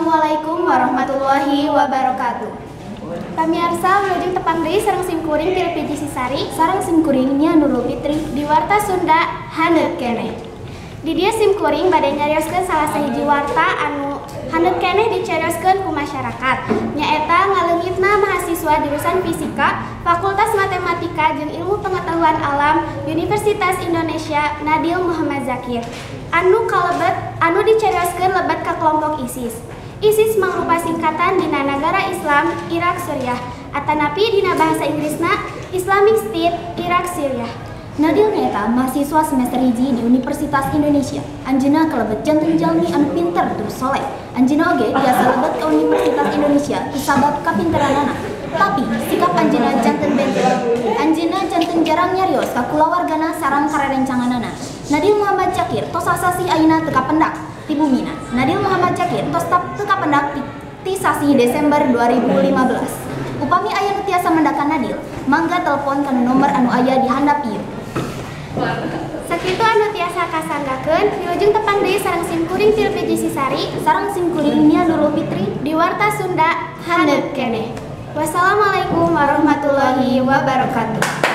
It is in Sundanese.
Assalamualaikum warahmatullahi wabarakatuh. Pamiarsa, wilujeng tepang deui sareng simkuring Tilpiji Sisari sareng simkuring Nia Nurul Fitri di Warta Sunda Haneut Keneh. Di dieu simkuring bade nyarioskeun salah sahiji warta anu haneut keneh dicarioskeun ku masyarakat. Nyaeta ngaleungitna mahasiswa jurusan Fisika, Fakultas Matematika jeung Ilmu Pengetahuan Alam Universitas Indonesia, Nadil Muhammad Zakir, anu kalebet anu dicarioskeun lebet ka kelompok ISIS. ISIS mangrupa singkatan dina Nagara Islam Irak Suriah atanapi dina bahasa Inggrisna Islamic State Irak Syria. Nadil nyaeta mahasiswa semester 1 di Universitas Indonesia. Anjeunna kalebet janten jalmi anu pinter tur soleh. Anjeunna oge biasa lebet ka Universitas Indonesia kusabab kapinteranana. Tapi sikap anjeunna janten benten. Anjeunna janten jarang nyarios ka kulawargana sareng karerencanganana. Nadil Muhammad Zakir tos sasih ayeuna teu kapendak ti bumina. Nadil Muhammad Zakir tos teu kapendak ti sasih Desember 2015. Upami aya nu tiasa mendakan Nadil, mangga telepon kana nomor anu aya di handap ieu. Sakitu anu tiasa kasanggakeun, wilujeng tepang deui sareng simkuring Tilpiji Sisari sareng simkuring Nia Nurul Fitri di Warta Sunda Haneut Keneh. Wassalamualaikum warahmatullahi wabarakatuh.